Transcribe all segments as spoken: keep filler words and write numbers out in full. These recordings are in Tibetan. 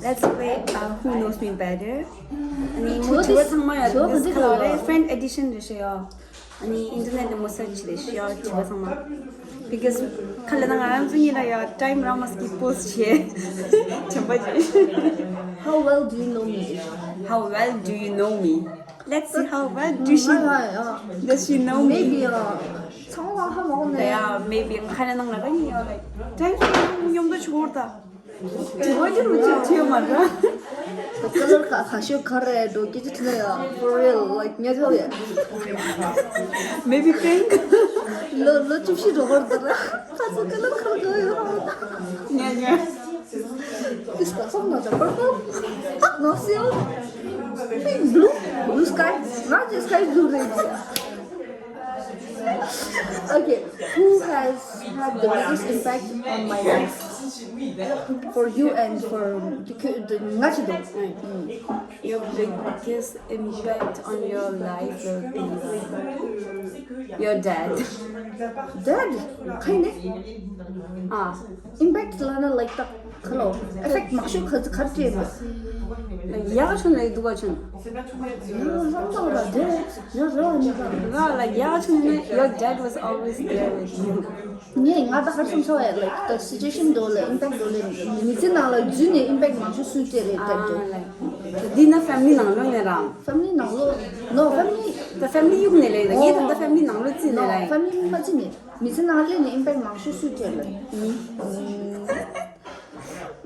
That's why, uh, who knows me better? ཨ་ནི་མོ་དྲི་བ་ཚང་མ་ཡ་དྲི་བ་ག་འདྲ་ཡོད་རེད། Friend addiction རེད་ཤག་ཡ། ཨ་ནི་internet ལ་མོ་search རེད་ཤག་ཡ། དྲི་བ་ཚང་མ། Because ཁ་ལ་ན་ང་རང་ཚོ་གཉིས་ལ་ཡ་time རང་མ་skip post བྱས། དྲན་པ་བརྗེད། How well do you know me? How well do you know me? Let's see how well do she, does she know me? Maybe ཚང་མ་ཧ་མ་གོ་ནས། Yeah, maybe ཁ་ལ་ན་ང་རང་གཉིས་ཡ་like time ཉོམ་དུ་ཆོར་ད། དྲི་བ་ཅི་རུ་ཅི་ཐོས་མ་ར། Color ག་ག་ཤོད་ག་རེ་འགྲོ་སྐད་ཆ་དྲི་ན་ཡ། For real, like ཉེ་ཐོ་ཡ། Maybe pink. ལོ་ལོ་བཅུ་བཞི་འགྲོ་གར་འདུག་ར། ཁ་ཚོ་color ག་རེ་འགྲོ་ཡོད་ར། ཉེ་ཉེ། This person not a purple. No seal. Pink, blue, blue sky. Not just sky blue red. Okay, who has had the biggest impact on my life? For you and for the, the, the, your biggest impact on your life will be your dad. Dad? ཁྱེད་ནི། ཨ། Impact ལབ་ན་like ད་ག་ལོ། Effect མང་ཤོས་ག་ག་རེ་སྤྲད་ཡོད། ཡག་ཆུང་ལ་སྡུག་ཆུང་། ཡང་ལྷག་ལྷག་ལ་དེ་ཡོད་རེད་བ། ཉེ་ག་ལ་ཡག་ཆུང་ནི། Your dad was always there with you. ངས་ང་ད་ག་རེ་བསམ་ཚར་བ་ཡ། Like the situation འདྲ་ལ་impact འདྲ་ལ་མི་ཚེ་ནང་ལ་རྒྱུན་ནས་impact མང་ཤོས་སུས་སྤྲད་རེད་ལྟར་དུ། འདི་ན་family ནང་ལོགས་ནས་རང་། Family ནང་ལོགས། No, family. ད་family གཡུག་ནས་ལས་ད་ངས་ད་ད་family ནང་ལོགས་རྩིས་ནས་ལས། Family མ་རྩིས་ནས། མི་ཚེ་ནང་སླེབས་ནས་impact མང་ཤོས་སུས་སྤྲད་ལ།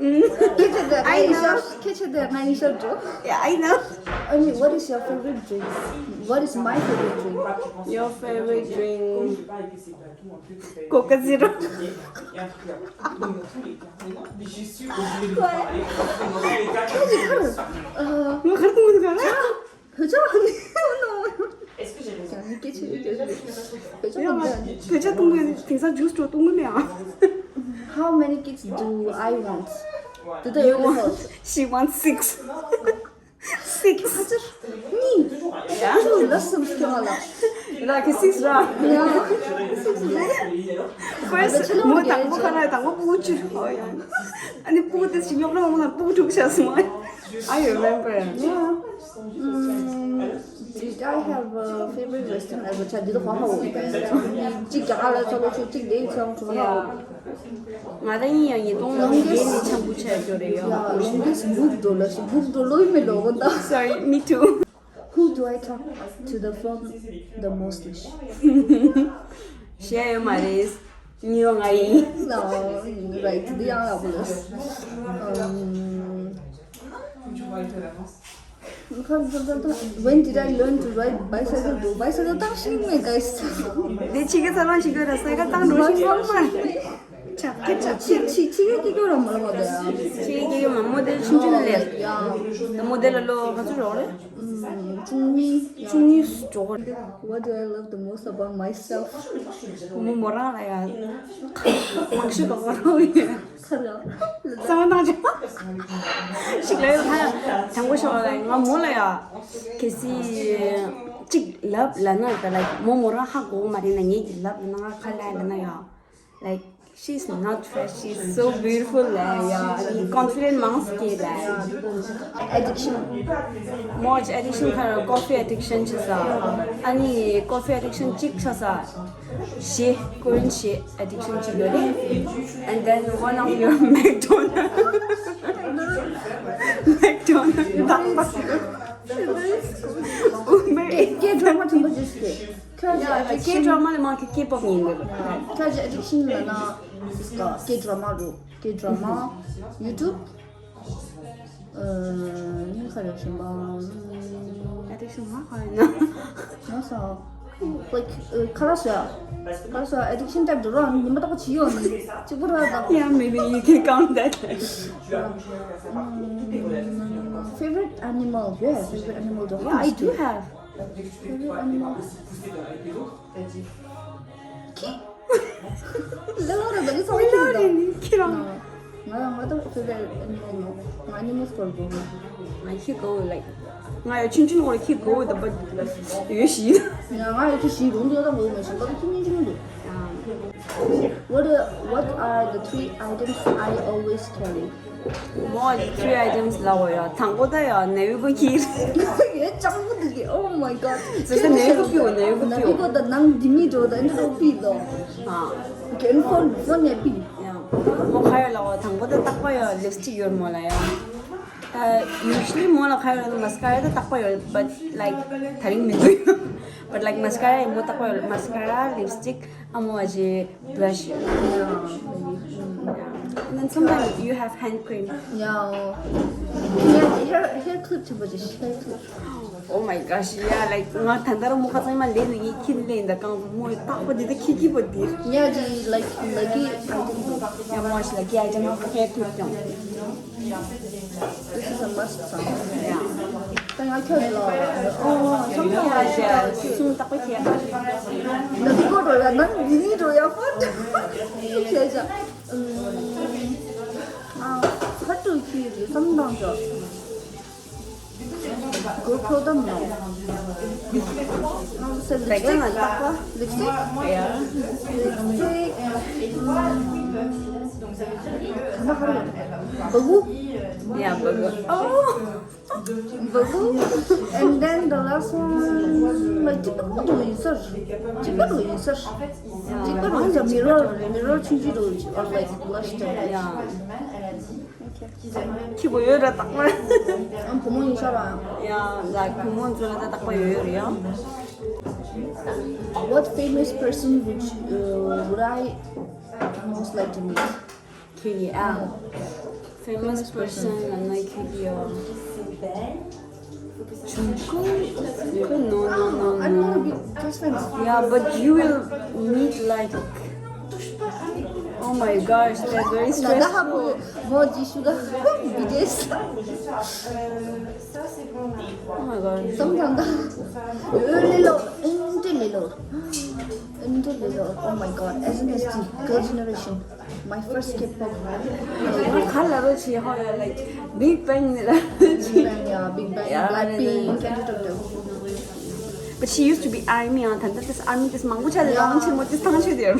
ཁྱེད་ཆ་དེ་ང་ཡིན་ཤར། ཁྱེད་ཆ་དེ་ང་ཡིན་ཤར་འགྲོ། Yeah, I know. I mean, what is your favorite drink? What is my favorite drink? Your favorite drink? Coca Zero. ཁྱེད་ཆ་ཁར། ང་ཁར་གཏོང་གི་འདུག་ག་བོད་ཇ་ནི་ནོ། ཡང་སྐད་ཆ་ཡོད་ཀྱང་བོད་ཇ་ཡང་གཏོང་གི་ཡོད། བོད་ཇ་གཏོང་གི་ཡོད། དེང་སང་ཇུས་སྤྲོ་གཏོང་གི་མེད་ཨ། How many kids do I want? Do they really want? She wants six. Six. གཉིས། ལ་སུམ་སྐྱོ་ལ། ལ་གི་six ར། First མོ་དང་པོ་ཁ་ན་དང་པོ་སྤུ་གུ་བཅུ། ཨ་ནི་སྤུ་གུ་དེ་ཞིག་ཉོག་ལ་མོ་ལ་སྤུ་གུ་དྲུག་ཤ་སུ་མ། I remember. Yeah. Mm, did I have a favorite restaurant ever? ཆ་འདི་དུ་ཧོ་ཧོ། གཅིག་རྒྱ་གར་ལ་ཚོ་ལོ་ཆུ་གཅིག་ལེའི་ཚོང་ཆུ་ཧོ་ཧོ། ང་རང་ཡང་ཉིས་སྟོང་བརྒྱད་ནས་ཆང་བུ་ཆ་ཅོ་རེ་ཡོད། Yeah, longest book འགྲོ་ལ་སུ་book འགྲོ་ལོ་ཡི་མེ་ལོ་གོ་ད། Sorry, me too. Who do I talk to the phone the most? ཞེས་ཡོད་མ་རེད། ཉོ་ང་ཡིན། No, right. འདི་ཡང་ཡག་པོ་ལ། Um, When did I learn to ride bicycle? Do bicycle བཏང་ཤེས་མེད་guys. དེ་ཕྱི་གི་ཚ་ལོང་ཞིག་གི་ར་སའི་ཀལ་བཏང་འགྲོ་ཤེས་མ་མ། ཆག་ཆག་ཆག་ཕྱི་ཕྱི་ཕྱི་གི་སྐྱེ་རྒྱུ་ར་མ་ལ་མ་དེ་ཡ། ཕྱི་གི་སྐྱེ་རྒྱུ་མ་མོ་དེ་ཆུང་ཆུང་ལས། ཡ། ད་མོ་དེ་ལ་ལོ་ག་ཚོད་རོགས་རེད། ཆུང་མི་ཆུང་མི་འགྲོ་གི། What do I love the most about myself? མོ་མོ་རང་ལ་ཡ། མང་ཤོས་ག་བ་རོགས་ཡ། ཁ་ར། གསང་བ་བཏང་ཆོག་ཞིག་ལ་ཡོད་ཁ་དང་པོ་ཤོག་ལ་ང་མོ་ལ་ཡ། གལ་སྲིད་གཅིག་ལབ་ལ་ན་ད་ལ་མོ་མོ་རང་ཧ་གོ་གི་མ་རེད་ན་ངེད་ཀྱི་ལབ་ལ་ན་ང་ཁ་ལ་ལ་ན་ཡ། Like she's not fresh, she's so beautiful ལ་ཡ། ཨ་ནི་confident མང་སྐྱེ་ལ་ཡ། Addiction. མོ་addiction ཁ་ར་coffee addiction ཆེ་ས། ཨ་ནི་coffee addiction གཅིག་ཆ་ས། ཞེ་ཀོ་རིན་ཞེ་addiction གཅིག་ཡོད་རེད། And then one of your McDonald's. McDonald's. ཀེ་ཀེ་ཌ་ར་མ་ཆེན་པོ་ཅིག་སྐྱེ། ཁྱོད་ཀྱི་ཀེ་ཌ་ར་མ་ལ་མ་ཀེ་ཀེ་པོབ་ཡིན་འདུག་ཁྱོད་ཀྱི་addiction ལ་ན་ཀེ་ཌ་ར་མ་རུ་ཀེ་ཌ་ར་མ། YouTube. ཉིན་ཁ་རེ་བཞིན་པ། Addiction མ་ཁ་ཡིན་ན། ང་ས། Like ཁ་ལ་སོ་ཡ། ཁ་ལ་སོ་ཡ་addiction type འགྲོ་རོགས་ཉི་མ་ཏོག་ཅི་ཡོང་ནི་གཅིག་པུ་ར་ད། Yeah, maybe you can count that. Favorite animal? Yeah, favorite animal འགྲོ་རོགས། Yeah, I do have. Favorite animal? ཁྱི། ལ་ལ་ར་ད་ལི་ཚང་ཁྱི་ར། ཁྱི་ར། ང་ང་ད་favorite animal ནོ། ང་animals for go། ང་ཁྱི་གོ་like ང་ཡ་ཆུན་ཆུན་འོ་ཁྱི་གོ་ད་but ཡོད་ཤི། ང་ང་ཡ་ཁྱི་ཤི་རུང་དུ་ད་གོ་མ་ཤི་ད་ཁྱི་ཉིན་ཆུན་དུ། What are, what are the three items I always carry? མོ་three items ལ་འོ་ཡ། དང་པོ་ད་ཡ་ནེ་བི་གོ་ཁྱེར། ཡེ་ཅང་པོ་འདུག་གི། Oh my god. ཟེར་ས་ནེ་བི་གོ་པི་འོ། ནེ་བི་གོ་པི་འོ། ནེ་བི་གོ་ད་ནང་དེ་མི་འགྲོ་ད་འདི་འགྲོ་པི་ལོ། ཨ། གན་ཕོན་ཕོན་ནེ་པི། ཡ། མོ་ཁ་ཡོད་ལ་འོ། དང་པོ་ད་རྟག་པ་ཡ་ལིབ་སི་ཊིག་ཡོད་མོ་ལ་ཡ། ད་usually མོ་ལ་ཁ་ཡོད་ལ་མ་སི་ཀ་ར་ད་རྟག་པ་ཡོད། But like དེ་རིང་མི་འདུག But like མ་སི་ཀ་ར་ཡ་མོ་རྟག་པ་ཡོད། མ་སི་ཀ་ར། ལིབ་སི་ཊིག་ཨ་མོ་ཨ་ཅེ་brush. Yeah. And then sometimes you have hand cream. Yeah. Yeah, hair, hair clip to put hair clip. Oh my gosh, yeah, like ང་ད་ལྟ་ར་མོ་ཁ་ཚང་མ་ལས་ནི་ཡིན་ཁྱི་ལས་འདི་གང་མོ་ཡི་རྟག་པ་འདི་ད་ཁྱི་ཁྱི་པོ་འདི། Yeah, the like lucky item. Yeah, most lucky item of hair clip. This is a must song. Yeah. ད་ཡང་ཁྱོད་ལ། ཨོ། སོམ་སོམ་ལ་ཤི་ད་ཤི། སུམ་རྟག་པའི་ཁྱེད། ན་དེ་གོ་འགྲོ་ཡ། ན་འདི་ནི་འགྲོ་ཡ་ཧོ། ཁྱེད་ཅག་ཨ་ཧ་ཏུ་ཁྱི་རི་སམ་དང་ཅོ། གོ་ཁོ་དམ་ནོ། ལིབ་སི་ཊིག་ལ་རྟག་པ། ལིབ་སི་ཊིག Yeah. ལིབ་སི་ཊིག་ཁ་ན་ཁ་རུ། བ་གུ། Yeah, བ་གུ། Oh. བ་གུ། And then the last one, like, ཅི་པ་རུ་ཡིན་སར། ཅི་པ་རུ་ཡིན་སར། ཅི་པ་རུ་ཡིན་སར། མི་རོ། མི་རོ་ཆུང་ཆུང་རུ། Or like blush. Yeah. ཁྱི་པོ་ཡོད་ར་རྟག་པ། ཨ་བུ་མོ་ཡིན་ཤག་ར། Yeah, like བུ་མོ་ཚོ་ལ་ད་རྟག་པ་ཡོད་ཡོད་རེད་ཡ། What famous person would you, uh, would I most like to meet? ཁྱེད་ཀྱིས་ཨ། Famous person ལ་ན་ཁྱེད་ཀྱིས་ཡོད། ཇུང་ཀུག No, no, no, I don't want to no. Be best friends. Yeah, but you will meet like, oh my gosh, that's very ན་ད་ཧ་པོ་stressful. མོ་ཇི་ཤུ་ག་བི་ཌི་ཨེས། Oh my god. སམ་དང་ད། ཨོ་ལེ་ལོ། ཨིན་ཏི་ལེ་ལོ། ཨིན་ཏི་ལེ་ལོ། Oh my god. S N S G, girl generation. My first K-pop. ཁ་ལ་རོ་ཆི་ཧོ་ཡ། Like Big Bang ནི་ར། Big Bang, yeah, Big Bang, yeah, Blackpink, yeah. But she used to be army. ཨ་ད་ད་ཏིས་army ཏིས་མང་པོ་ཆ་ལ་ལང་ཆེན་མོ་ཏིས་ཐང་ཆེ་དེར།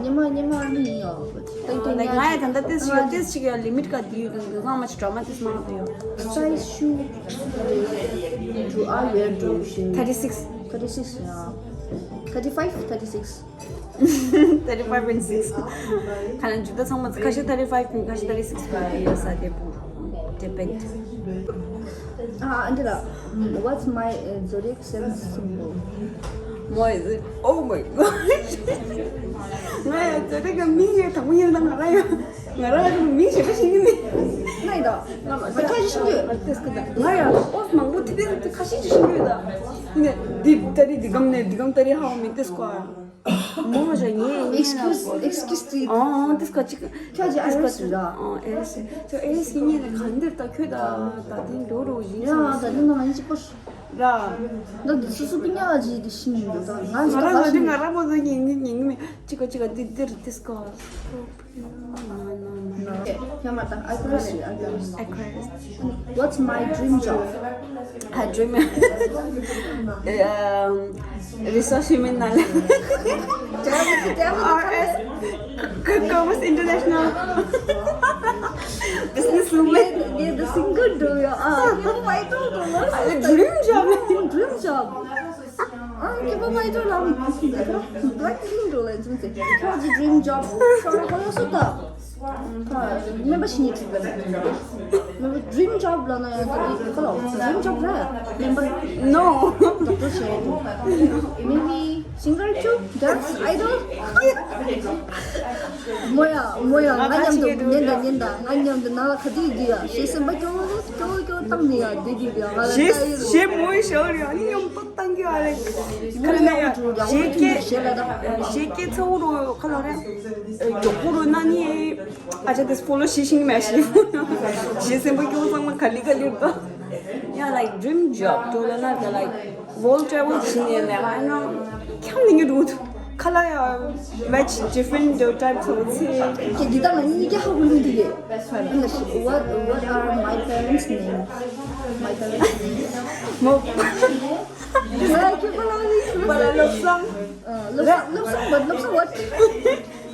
ཉི་མ་ཉི་མ་ཨ་ནི་ཡིན་ཡོད། ཏན་ཏན། Like ང་ཡ་ད་ད་ཏིས་ཡོད། ཏིས་ཅིག་ཡ་ལི་མིཊ་ག་དེ་ཡོད། དེ་ཚང་མ་ཅི་ཌ་ར་མ་ཏིས་མང་དེ་ཡོད། Size shoe. Do I wear do shoe? Thirty six. Thirty six, yeah. Thirty five, thirty six. Thirty five and six. ཁ་ན་ཇུ་ད་ཚང་མ་ཁ་ཤས་thirty five ཁ་ཤས་thirty six ཡོད་ས་དེ་པོ། Depend. ཨ་ཨ་འདི་ལ། What's my, uh, zodiac sign symbol? What is it? Oh my god. ང་ཡ་zodiac གི་མིང་ཡ་དང་པོ་ཡིན་ན་ང་རང་ཡ། ང་རང་ལ་མིང་ཞེ་པོ་ཤེས་ཀྱི་མེད། ང་ཡི་ད། ང་ཁ་ཤས་ཤེས་ཀྱི་ཡོད། ང་ཡ་ཨོ་མང་པོ་དེ་དེ་ཁ་ཤས་ཤེས་ཀྱི་ཡོད་ད། ཡིན་ནའི་འདི་ད་རེས་འདི་གམ་ནས་འདི་གམ་ད་རེས་ཧ་གོ་མེད་དེ་སྐོར། མོ་ཞག་ངས་ངས་Excuse, excuse དེ། ཨང་ཨང་དེ་སྐད་ཅིག་ཁྱོད་ཀྱི་ཨ་རི་སི་རེད། ཨང་ཨ་རི་སི། ཁྱོད་ཨ་རི་སི་ངས་ནས་གང་འདིར་ད་ཁྱོད་ད་ད་དེ་འགྲོ་རོགས་ཡིན། ཡ་ད་དེ་ནང་ཡིན་གཅིག་པོ་ར། ད་འདི་སུ་སུ་པི་ཉག་ཅིག་དེ་ཤི་མི་འདུག་ད་ང་ང་ཅིག་རང་ད་ང་ཅིག་ང་རང་མོ་ཟ་ཉིན་ཉིན་ཉིན་མི་གཅིག་ག་གཅིག་ག་འདི་འདིར་དེ་སྐད། ཁྱོད་མ་ད་ཨ་ཁུ་ར་ཤི་ཨ་ཁུ་ར་ཤི། What's my dream job? I dream, um, research human knowledge. Devil, devil. Or as Commerce International. Business woman. They're the single do you are. You know, I don't know. I dream job. Dream job. ཨང་ཀི་པ་མ་ཡི་ཏོ་ལ་Blackpink འགྲོ་ལ་འཛུམ་ཚེ་ཁྱོད་ཀྱི་dream job ཤོར་ན་ཁོ་ཡོད་སོ་ད། ཁ་སྨན་པ་ཞིག་ཉིད་ཁྲིད་པ་ནས། སྨན་པ་dream job ལ་ན་ཡང་ད་ཁ་ལ་dream job རེད། སྨན་པ No. Doctor བྱས་འདུག Maybe singer too, dance idol. མོ་ཡ་མོ་ཡ་ང་མཉམ་དུ་ཉན་ད་ཉན་ད་ང་མཉམ་དུ་ནང་ལ་ག་དུས་འདི་ཡ་ཞེས་སེམས་པ་སྐྱོ་སྐྱོ་སྐྱོ་བཏང་ནི་ཡ་འདི་འདི་འདི་ང་ལ་ཞེས་ཞེས་མོ་ཡི་ཞོར་ཡ་ནི་ཡོང་ཏོག་བཏང་གི་ཡ་རེད། ཁ་ལ་ན་ཡ་ཞེས་སྐད་ཞེས་ལ་ད་ཞེས་སྐད་ཚ་བོ་རུ་ཁ་ལ་རེད། མགྱོགས་པོ་རུ་ན་ནི་ཨ་ཅག་དེ་ཕོ་ལོ་ཞེས་ཤིང་མ་ཞེས་ཞེས་སེམས་པ་སྐྱོ་ཚང་མ་ག་ལི་ག་ལི་རུ་ད། Yeah, like dream job. ཏོ་ལ་ན་ད་like world travel བྱེད་ནས་ལ་ཨ་ནོ་ཁྱམ་ནི་ངེད་འགྲོ་ཁ་ལ་ཡ་match different the types of things. ཁྱེད་འདི་དག་ལ་གཉིས་ཀ་ཧ་གོ་ནི་འདུག་གས། What, what are my parents' name? My parents' name? མོ། ཁྱེད་པ་ལ་ནི་པ་ལ་ལོབ་སང་། ལོབ་སང་ལོབ་སང་what ལོབ་སང་what?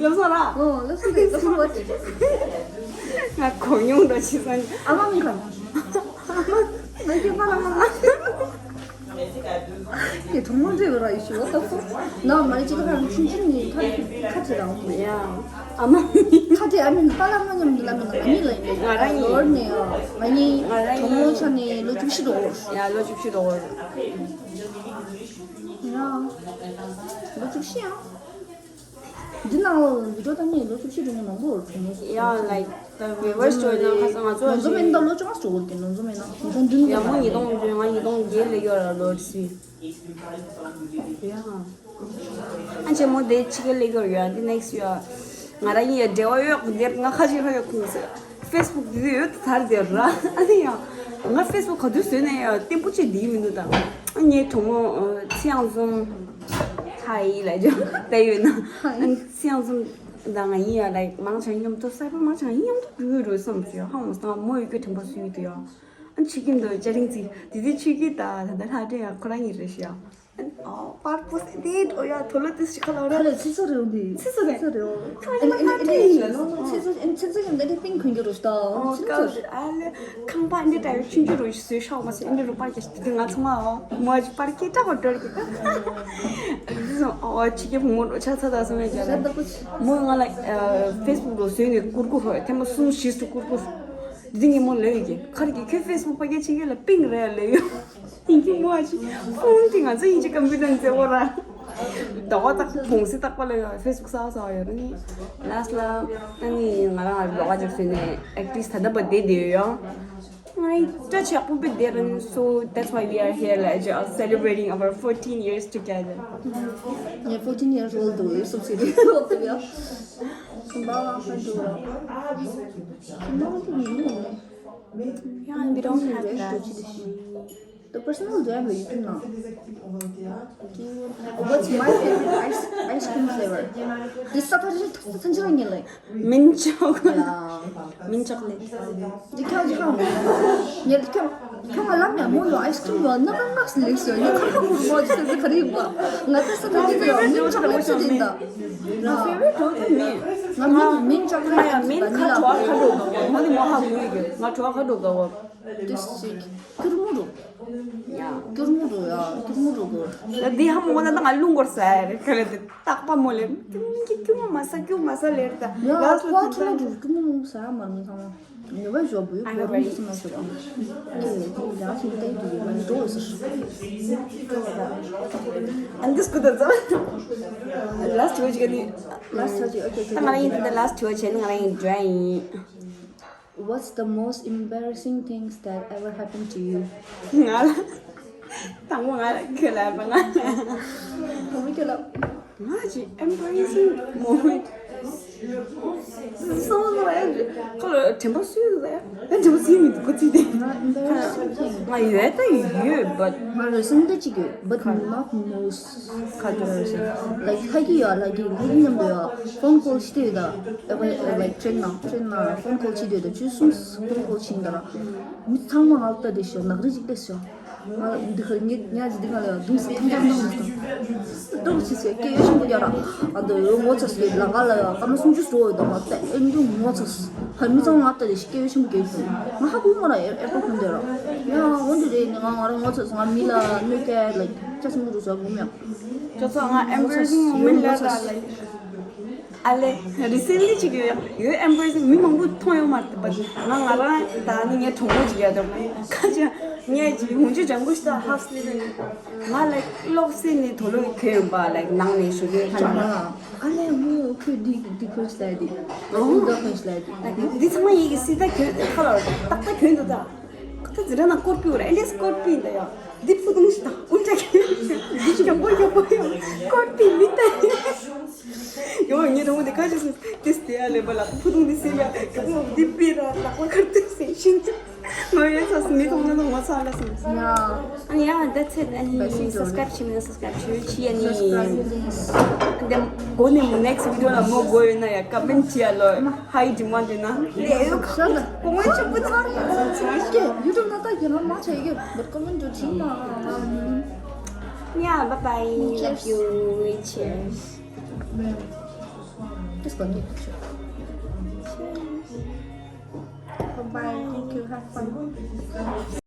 ཡོད་སོང་ར། ཨོ་ལགས་སོ་ལགས་སོ་ལགས་སོ། ང་གོ་མྱོང་འགྲོ་ཆེ་སོང་། ཨ་མ་མིང་ག་ང་ཁྱོད་པ་ལ་མ་ལ། དེ་གྲོགས་མོ་འདྲེས་པ་ར་ཡི་ཤི་བ་ལྟ་སོང་། ན་མ་ལི་ཅི་ཁ་ཁྲུང་ཆུང་ནི་ཁ་ཁ་ཁྲི་རང་གི་ཡ། ཨ་མ། ཁ་ཁྲི་ཨ་མིན་པ་ལ་མ་ཉམས་ལ་མིན་ཨ་མི་ལ་ཡིན། ང་རང་ཡིན། ལོར་ནས་ཨ་ང་ཡིན། ང་རང་ཡིན། གྲོགས་མོ་ཆ་ནས་ལོ་བཅུ་བཞི་འགྲོ་གོ། ཡ་ལོ་བཅུ་བཞི་འགྲོ་གོ། ཡ། ལོ་བཅུ་བཞི་ཡང་། འདི་ནང་ལོ་བི་ཌིའོ་ལྟ་མཁན་ལོ་བཅུ་བཞི་འགྲོ་མཁན་མང་པོ་ཡོད་རེད། ཡང་like the viewers ཚོ་ཡིན་ན་ཁ་སང་ང་ཚོ་ནོར་འཛོམས་མེད་ན་ལོ་བཅོ་ལྔ་འགྲོ་གི་རེད། ནོར་འཛོམས་མེད་ན་ཉིས་སྟོང་བདུན་ཡང་མོ་ཉིས་སྟོང་བདུན། ང་ཉིས་སྟོང་བརྒྱད་ལ་ཡོད་ར་ལོ་སི་ཡ། ཨ་ཅེ་མོ་དེ་ཕྱི་རྒྱལ་ལ་ཡོད་ཡ། འདི་next year ང་རང་ཡི་འབྲེལ་བ་ཡོད་གི་འདིར་ང་ཁ་ཅིག་ཧ་ཡོད་ཁུངས་སི་Facebook དེ་ཡོད་དར་དེ་ར། ཨ་ནི་ཡ་ང་Facebook ག་དུས་བཟོས་ནས་ཡ་བརྟན་པོ་ཅིག་འདི་མི་འདུག་ད་ངའི་གྲོགས་མོ་ཚེ་དབྱངས་འཛོམས། ཧའི་ལ་ཇོ་ད་ཡོད་ན། ཨ་ནི་ཚེ་དབྱངས་འཛོམས་དང་ང་ཡིན་ཡ་ལའིག་མང་ཆེ་མཉམ་དུ་སའི་པར་མང་ཆེ་མཉམ་དུ་འགྲོ་གི་རེད་བསམ་སོང་ཡ། ཧ་མོ་སང་མོ་ཡི་གེ་དྲན་པ་སུ་ཡོད་དུ་ཡ། ཨ་ཆོས་སྐྱིད་འདུག་ཅ་རིང་ཚིག་དེ་དེ་ཆོས་སྐྱིད་ད་ད་ད་ལྷ་འདྲེ་ཡ་ཁོ་རང་ཡིན་རེད་ཤི་ཡ། ཨ་པར་པོ་སེ་དེ་འགྲོ་ཡ་དོ་ལོ་དེ་ཞིག་ཁ་ལ་ར། ཁ་ལ་ཚིག་ཚོ་རེད་འདི། ཚིག་ཚོ་རེད། ཚིག་ཚོ་རེད། ཁ་ལ་ཁ་ལ་ཚིག་ཚོ་ཚིག་ཚོ་ཡང་འདི་འདྲ་པིང་གོན་གྱི་རེད་ད། ཨོ་ཚིག་ཚོ་ཀ་ཨ་ལེ་ཁང་པ་འདི་འདྲ་ཡོད་ཆུང་ཆུང་རུ་བཟོས་ཤོག་མ་ཟད་འདི་རུ་པར་གྱི་དེ་ང་ཚང་མ་ཨོ་མོ་ཨ་ཅི་པར་སྐད་གྲགས་པ་འགྲོ་གི་ད། འདི་ཚོ་ཨོ་ཆི་གེ་བུ་མོ་རུ་ཆ་ཚ་ད་སོང་ཡ་ཅི་རེད། མོ་ང་ལ་ཨ་Facebook རུ་བཟོས་ནས་བསྐུར་བསྐུར་རོ་ཐེངས་མ་གསུམ་བཞི་རུ་བསྐུར་བསྐུར། འདི་ངས་མོ་ལོས་ཡོད་ཀྱི་ཁར་གྱི་ཁྱོད་Facebook པ་སྐད་ཆི་གེ་ལ་པིང་རེད་ལོས་ཡོད། ཡིན་གྱི་མོ་ཨ་ཅི་ཕུང་དེ་ང་ཚོ་ཡིན་གྱི་ཀམ་པུ་ཊར་མཛེས་པོ་ར། ཟླ་བ་དག་གུང་སེང་རྟག་པ་ལ་ཡོད་Facebook གསར་པ་གསར་པ་ཡོད་རེད་ནི། ལཱསི་ལ་ཨ་ནི་ང་རང་ལོགས་ཀ་ཅིག་བཟོས་ནས་ཨེག་ཊི་རིས་ད་ལྟ་བར་དེ་བསྡད་ཡོད་ཡང་། ང་ཡི་སྐྲ་ཆག་པོ་བི་དེ་རན། So that's why we are here, like, just celebrating our fourteen years together. Yeah, fourteen years old though, it's so silly. What the hell? Baba, I do. No, no, no. Yeah, we don't have that. The personal do I have a YouTube now? What's my favorite ice ice cream flavor? This Saturday, Sanjay like. Mint chocolate. Yeah. Mint chocolate. འདི་ཁྱོད་ཅི་ཁ་མོ། ངས་འདི་ཁྱོད་ཁྱོད་ང་ལབ་ནས་མོ་ཡོད་ཨའི་སི་ཁི་རིམ་ཡོད་ནག་ནག་ནག་ལེགས་སོ། ངས་ཁ་ཁ་མོ་རུ་མོ་ཅི་ཟེར་ཟེར་ག་རེ་ཡིན་པ། ང་ད་ས་ད་འདི་ཡོད་མིན་ཆོག་ལེགས་སོ་འདི་འདའ། My favorite don't you mean? ང་མིན་མིན་ཆོག་ང་ཡ་མིན་ཁ་བྲོ་བ་ཁ་བྲོ་ག་བ་མོ་ནི་མོ་ཧ་གོ་ཡི་གི་ང་བྲོ་བ་ཁ་བྲོ་ག་བ། This chick. སྐྱུར་མོ་རུ། ཡ། སྐྱུར་མོ་རུ་ཡ། སྐྱུར་མོ་རུ་གོ། ད་འདི་ཧ་མོ་ང་ད་ང་ལུང་གོར་ས་རེད་ག་ལེ་དེ་རྟག་པ་མོ་ལེ། སྐྱུར་མོ་གི་སྐྱུར་མོ་མ་ས་སྐྱུར་མ་ས་ལེར་ད། ཡ། ལ་ས་ཁོ་ཐུ་མོ་རུ་སྐྱུར་མོ་མོ་ས་མ་རུ་ཚང་མ། ཡོ་བ་ཞོ་བུ་བུ་རུ་མི་སི་མ་ཞོ་བ། ཡ་ཞིག་ཏེ་དུ་ཡོ་མ་འགྲོ་ས། And this good as well. Last week ག་ནི། Last week okay okay. ད་ང་ཡིན་ད་last week བྱས་ནི་ང་ཡིན་འདྲ་ཡིན། What's the most embarrassing things that ever happened to you? ང་ལ། དང་པོ་ང་ལ་ཁྱོད་ལ་ཡ་པ་ང་ལ། དང་པོ་ཁྱོད་ལ། ང་ཅི་embarrassing moment. སོང་ལ་ཡ་ཁོ་ལ་དྲན་པ་སུས་ལ་ཡ་ཨེ་དྲན་པ་སུས་མི་འདུག་གོ་ཚིག་དེ། ང་ཡོད་ད་ཡོད་but ང་རེ་སེམས་ད་ཅིག་ཡོད་but not most. ཁ་ཏོ་རེ་སེམས་like ལྷ་གི་ཡ་ལྷ་གི་ལྷ་གི་མཉམ་དུ་ཡ་phone call ཞིག་དེ་ཡོད་ད། ཨེ་like train ནང་train ནང་phone call ཞིག་དེ་ཡོད་ད་བཅུ་གསུམ་phone call ཞིག་ཡིན་ད་ར། མི་ཚང་མ་ང་ལ་ལྟ་དེ་ཤོག་ནག་རི་ཅིག་ལྟ་ཤོག་ང་འདི་ཁར་ངས་ཉ་ཅི་འདི་ང་ལ་ཡ་དུང་སེ་ཐང་ཐང་ཐང་ཐང་། སྡུག་ཆེ་ཆེ་སྐད་ཡོད་ཆེན་པོ་རྒྱག་ར། ཨ་འདི་ཡོད་ངོ་ཚ་སེ་ལ་ང་ལ་ཡ་སྐར་མ་སུམ་ཅུ་སོ་ཡོད་ད་མ་ཏེ་ཨེ་འདི་ངོ་ཚ་སེ་ཧ་མི་ཚང་ང་ལྟ་དེ་ཤི་སྐད་ཡོད་ཆེན་པོ་རྒྱག་སོང་ང་ཧ་གོ་མ་ར་ཨེར་ཨེར་པོར་ཁོང་དེ་ར། ཡ་འོན་ཏེ་རེད་ནི་ང་ང་ར་ངོ་ཚ་སེ་ང་མི་ལ་གནོད་སྐྱེལ་ལ་ཅ་སེ་མོ་རུ་ཟ་གོ་མ་ཡ། ཅོ་ཚོ་ང་embarrassing moment ལ་ད་ལ། ཨ་ལེ། རི་སེན་ལི་ཅིག་ཡོད་ཡོད་ཨེམ་བར་སི་མི་མང་པོ་མཐོང་ཡོད་མ་རེད་པ། ང་ང་རང་ད་ནི་ངའི་གྲོགས་མོ་ཅིག་ཡོད་དམ་ཁ་ཅིག་ངས་ཅིག་ཧུང་ཅུ་ལྗང་གུ་ཤི་ད་ཧབ་སི་ལི་ང་ལ་གློག་སེ་ནི་དོ་ལོ་གྱོན་ཡོད་པ་ལ་ནང་ནས་ཞུ་གི་ཁ་ཅིག་ཨ་ལེ་མོ་ཁོས་འདི་འདི་གོན་ཤི་ལ་འདི་འདི་གོན་ཤི་ལ་འདི། འདི་ཚང་མ་ཡིན་གི་སི་ད་གྱོན་ཁ་ལ་ཏག་ཏག་གྱོན་འདུག་ད། ད་འཛིན་གྲྭ་ནང་སྐོར་སྐྱོད་ར་ཨེ་ལེ་སྐོར་སྐྱོད་ཡིན་ད་ཡ། འདི་ཕུ་དུང་ཞིག་དང་དབུ་འདྲ་གྱོན་འདི་ཞོག་པོ་ཞོག་པོ་ཡ་སྐོར་སྐྱོད་མི་ད་ཡ། ཡོང་ངའི་གྲོགས་མོ་དེ་ཁ་ཅིག་སོང་དེ་སྟེ་ཡ་ལེ་བ་ལ་ཕུ་དུང་འདི་སེམས་ཡ་གྲོགས་མོ་འདི་པི་ར་ལག་པ་ཁར་དུ་སེམས་ཤིང་ང་ཡོད་ས་སུ་མི་མཐོང་ན་ང་ཚ་ལ་སོང་། Yeah. And yeah, that's it. And subscribe to me, subscribe to you. Chi and subscribe, please. And then go to the next video la mo go in ya comment chi lo. Hi, do you want to know? Leo, come on, come on, come on. Okay, you don't know that you know much, but comment to Chima. Yeah, bye bye. Love you. Cheers. Just go get the show. Bye bye. Thank you. Have fun.